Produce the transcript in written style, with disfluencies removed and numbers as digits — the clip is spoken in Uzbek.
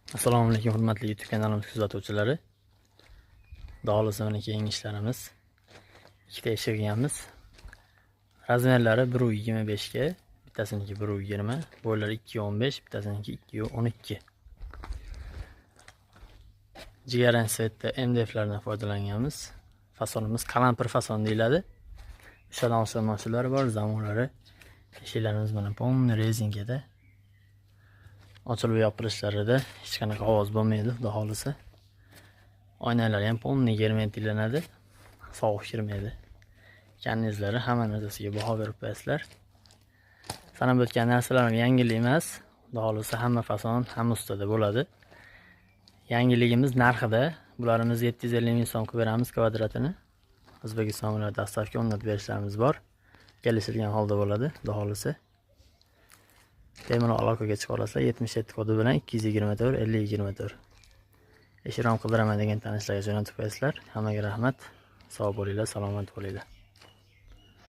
Assalomu alaykum, hurmatli YouTube kanalimiz kuzatuvchilari. Xudo xohlasa, mana keyingi ishlarimiz. Ikkita eshik qilganmiz. Размер lari 1.25 ga, bittasiniki 1.20, bo'ylari 2.15, bittasiniki 2.12. Jigarrang цвет da MDF lardan foydalanganmiz. Fasonimiz qalampir fason deyiladi. O'shadan oson mashinalari bor, zamonlari. Eshiklarimiz mana полный резинка da. Ochilib yopilishlarida hech qanaqa ovoz bo'lmaydi, xudo xohlasa. Oynalari ham полный germetiklanadi. Sovuq kirmaydi. Karnizlari, hamma narsasiga baho berib qo'yasizlar. Sanab o'tgan narsalarim yangilik emas. Xudo xohlasa, hamma fason hamma ustada bo'ladi. Yangiligimiz narxida. Bularimiz 750 ming so'm qilib beramiz kvadratini. O'zbekiston bilan доставка o'rnatib berishlarimiz bor. Kelishilgan holda bo'ladi, xudo xohlasa. Bemalol aloqaga chiqa olasizlar 77 kodi bilan 224 50 24. Eshik rom qildiraman degan tanishlarga jo'natib qo'yasizlar. Hammaga rahmat. Sog' bo'linglar, salomat bo'linglar.